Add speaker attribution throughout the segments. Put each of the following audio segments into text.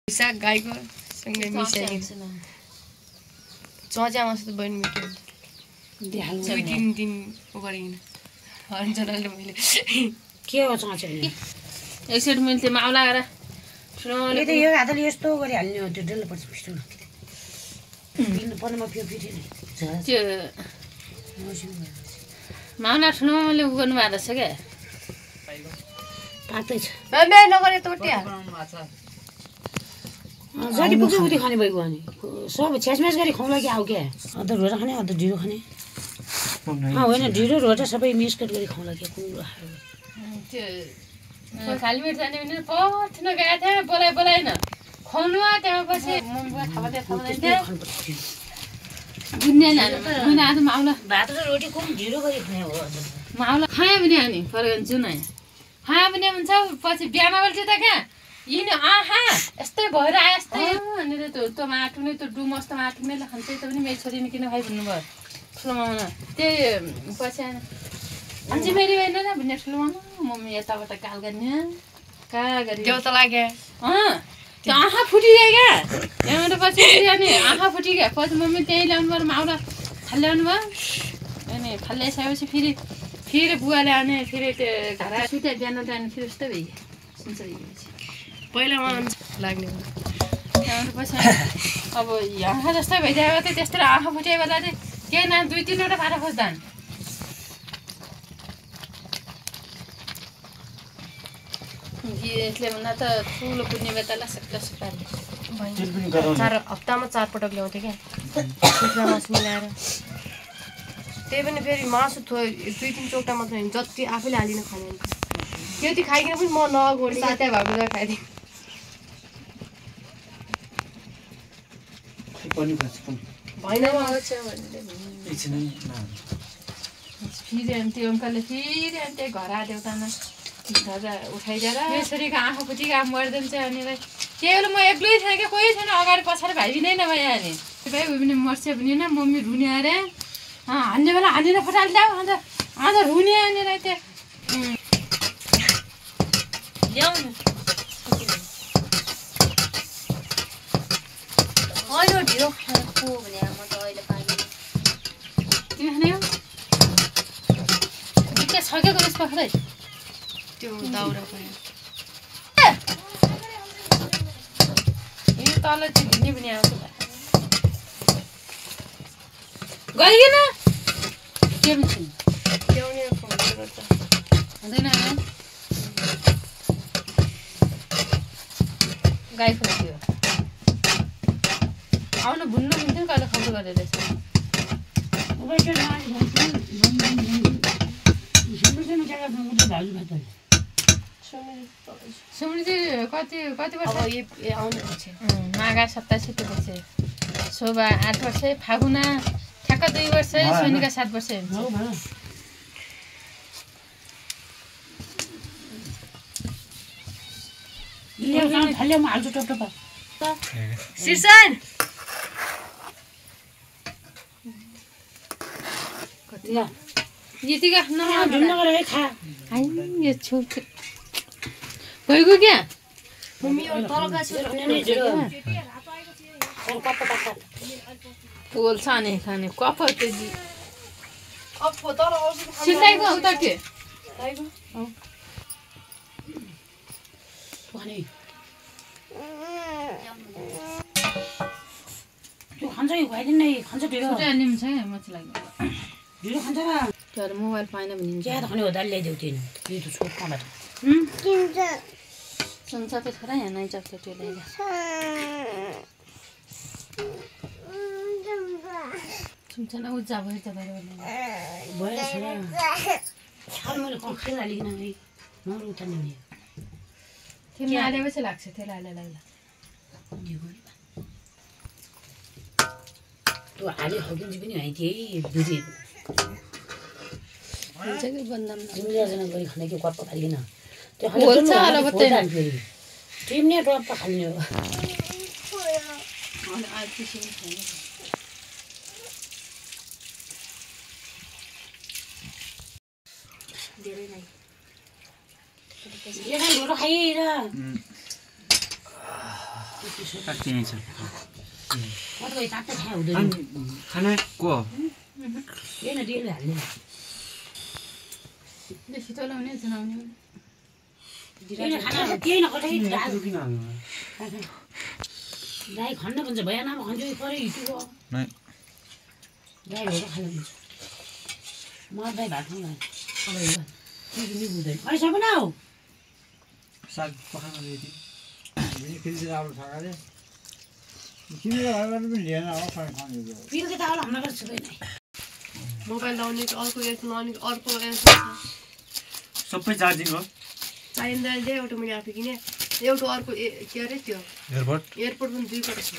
Speaker 1: साग गाईको सँगै मिसाइ चच्या मासु त बहिनी मिठो हुन्छ 2-3 दिन गरिन हन्जनाले मैले
Speaker 2: के हो चच्या नि
Speaker 3: एकचोटि मैले त्यो माउला गएर
Speaker 2: ठुलोले त यो हातले यस्तो गरिहाल्ने हो त्यो डल्लो पर्छ पिस्टो दिनु पर्नेमा पिटी नि
Speaker 3: त्यो माउला ठुलोले उ गर्नु भएको रहेछ क्या
Speaker 2: पातै छ
Speaker 1: बे नगरे तोटिया
Speaker 2: जति पुग्छ उति खाने भएको अनि सब छ्यासम्यास गरी खुवाउला कि आऊ क्या अदर रोटा खाने अदर ढिँडो खाने होइन ढिँडो रोटा सबै मिक्सकट गरी खुवाउला क्या कुरो
Speaker 3: त्यो खालीपेट जाने भने पठ्न गएको थिएँ बोलाएन खुवाउनु त्यहाँ पछि मम्मीको थाहा बुझ्ने मैले आज माउला
Speaker 2: भात र रोटी कुन ढिँडो गरी खाने हो
Speaker 3: माउला खाएँ भने अनि फर्कन्छु नयाँ खाएँ भने हुन्छ पछि बिहान बेलुकी त क्या यिनी आहा यस्तै भएर आयो यस्तै भनेर त्यो माटु नै त्यो डुम जस्तो माटु नै खान्छ त्यो पनि मेरो छोरीले किन खाइ भन्नुभयो ठुलो मामा त्यही पछि आएन अन्जी मेरो होइन र भन्ने ठुलो मामा मम्मी यताबाट गाल गर्ने कहाँ गरी
Speaker 1: त्यो त लाग्यो
Speaker 3: त्यो आँखा फुटिगयो क्या त्यहाँबाट पछि अनि आँखा फुटिगयो पछि मम्मी त्यहीँ ल्याउनु पर्यो माउला फाल्याउनु भयो अनि फाल्याइसकेपछि फेरि बुवाले आउने फेरि त्यो घर सुत्यो बिहान बिहान फेरि यस्तो भइगयो सुन्छ
Speaker 1: पहिलामा लाग्ने
Speaker 3: त्यहाँबाट पछि अब आँखा जस्तै भइदियो चाहिँ त्यस्तो आँखा फुट्यो बेला चाहिँ केही न 2-3वटा पारा खोज्दा यसले भन्दा त ठुलो पुग्ने बेतालाई सक्छ पार्ने
Speaker 1: 4 हप्तामा 4 पटक ल्याउँथ्यो क्या कुखुरा मासु मिलाएर त्यही पनि फेरि मासु 2-3 चौटा मात्रै होइन जति आफैले हालिन खाने त्यति खाइकन पनि म नगोड्ने साथै भएको खाइदिएँ भएन
Speaker 3: फेरि अनि त्यो अङ्कलले फेरि अनि त्यही घर आदेउतामा ध्वजा उठाइदिएर मेरो छोरीको आँखा फुटिको आम गरिदिन्छ अनि त्यही बेला म एक्लै थिएँ क्या कोही छैन अगाडि पछाडि भाइ पनि भइहालेँ भाइ उयो पनि मर्छ भने न मम्मी रुने अरे हान्ने बेला हानेर फटाल्दा अन्त रुने अनि त्यो
Speaker 1: ल्याउनु अहिले ढिलो खाएको भने म त अहिले पानी
Speaker 3: तिमी खाने हो के छ क्या गरेस् पखरै
Speaker 1: त्यो दाउरा पनि
Speaker 3: ए तल चाहिँ भिन्ने पनि आउँछ गइकिन के पनि
Speaker 1: ल्याउने
Speaker 3: हुँदैन गाई खोल्थ्यो आउनु भुन्नु हुन्थ्यो कहिले खबर गरेर सुमनी चाहिँ कति वर्ष
Speaker 1: आउनु
Speaker 3: माघा 27 पछि शोभा 8 वर्ष फागुना ठ्याक्क 2 वर्ष सोनिका 7 वर्ष हुन्छ
Speaker 1: सिर्सन
Speaker 3: यतिका यो छोड गइगयो क्या पोल्छ नि खाने कप सिसाइको उता के
Speaker 2: खान्छ कि खुवाइदिनु नै खान्छ ढिँडो
Speaker 3: निम्छ मच लाग्यो
Speaker 2: ढिँडो खान्छ र
Speaker 3: त्यो मोबाइल पाएन भने
Speaker 2: ज्यादा खाने हो दाल ल्याइदेऊ त्यो यो त छोट कबाट
Speaker 3: सुन्छ त छोरा यहाँ नै जस्तो त्यो ल्याएर सुन्छ न उज्जा भयो त
Speaker 2: भयो छोरा मैले खेल हालिकन नरु उतार्ने हुने
Speaker 3: त्यो हालेपछि लाग्छ त्यो हालेर
Speaker 2: त्यो हाले खगिन्छ पनि है त्यही बुझे तिमीलेजना गरी खाने कि कप्पा खालिकन त्यो टिम नै टप्पा खाल्ने हो धेरै खाएर
Speaker 4: कति नै छ
Speaker 2: कति चारवटा खाए हुँदैन
Speaker 4: अनि खाना को
Speaker 2: होइन डेली हाल्ने
Speaker 3: बेसी चलाउने जनाउने
Speaker 2: खाना केही नखटाइ
Speaker 4: किन हाल्नु
Speaker 2: राई खन्न भन्छ भया नाम खन्छु पऱ्यो हिटुको राई भएर खानु हुन्छ म राई भात खाउँला नि बुझ्दैन अहिले सबै न हौ
Speaker 4: साग पखामा दिदी
Speaker 2: पिल्के त आउला हाम्रो घर छुदैन
Speaker 1: मोबाइल लाउने अर्को एयरफोन लाउने अर्को एयरफोन
Speaker 4: सबै चार्जिङ हो
Speaker 1: चाहिँदा एउटा मैले आफै किने एउटा अर्को के अरे त्यो एयरपोर्ट पनि दुईवटा छ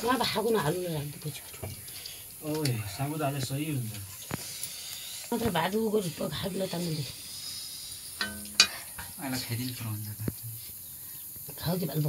Speaker 2: उहाँ भागुन हाल्नु राख्दै पछि
Speaker 4: ओए साबुत हाले सही हुन्छ
Speaker 2: मात्र भात उगो खागिलो तान्नु दे
Speaker 4: आइला खाइदिनु पर्छ
Speaker 2: खाऊ कि भाल